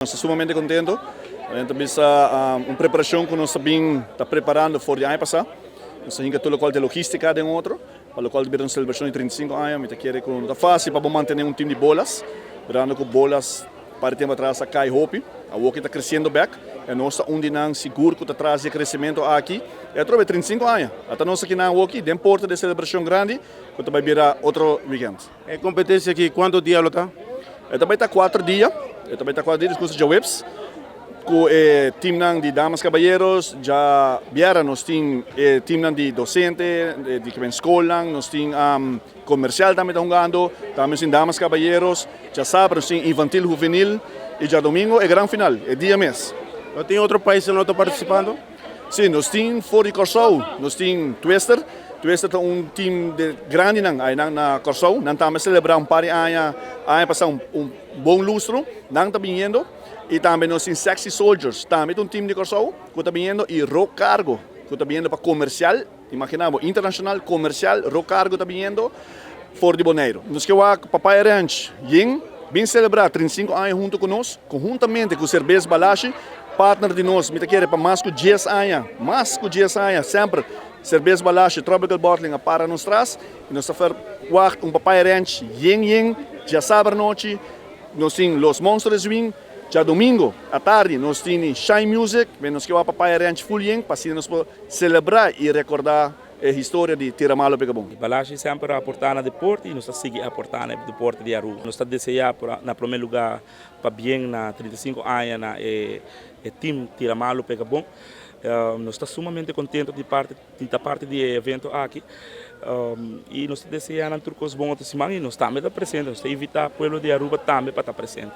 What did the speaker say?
Nos ta sumamente contento. Ta bisa un preparacion cu nos ta preparando for di aña pasa. Nos a hinca tur locual di logistica den otro, pa locual ta un celebracion di 35 aña. Mi ta kere cu no ta facil pa mantene un team di bolas, mirando cu bolas pa tempo atras a cay hopi, awor ta creciendo back, y nos ta un di nan sigur cu ta tras di crecemento aki. Y atrobe 35 aña. Ata nos aki na awo, den porta di celebracion grandi, cu tambe bira otro weekend. E competencia aki, cuanto dia ta? E tambe ta 4 dia. E tambe ta 4 dia, discurso diahuebs. Cu e team nan di damas, caballeros, diabierna nos tin e team nan di docente, di cu scol, nos tin comercial tambe ta hungando, tambe tin damas, caballeros, diasabra nos tin infantil, juvenil y diadomingo e gran final, e dia mes. No tin otro pais no ta participando? Si, nos tin for di Corsou, nos tin Twister. Twister ta un team di grandi nan, ey na Corsou, nan tambe a celebra un par di aña, aña pasa un bon lustro, nan ta bini. Y tambe nos tin Sexy Soldiers, tambe un team di Corsou, cu ta bini, y Rock Cargo, cu ta bini pa comercial, imagina, internacional, comercial, Rock Cargo ta bini for di Bonaire. Nos kier Papaya Ranch, yen, bin celebra 35 aña hunto cu nos, conhuntamente cu Cerbes Balashi, partner di nos, mi ta kere pa mas cu 10 aña, mas cu 10 aña, semper Cerbes Balashi, Tropical Bottling, a para nos tras, y nos ta verwacht un Papaya Ranch, yen yen, diasabra anochi, nos tin Los Monsters Wing, diadomingo, atardi, nos tin Shine Music, nos kier Papaya Ranch full yen, pa nos celebra y recorda e historia di Tira Malo Pega Bon. Balashi semper a aporta na deporte y nos ta sigui aporta na deporte di Aruba. Nos ta desea, na prome lugar, pabien na 35 aña na e team Tira Malo Pega Bon. Nos ta sumamente contento di parti di e evento aki. Y nos ta deseando tur cos bon otro siman y nos tambe ta presente. Nos ta invita pueblo di Aruba tambe pa ta presente.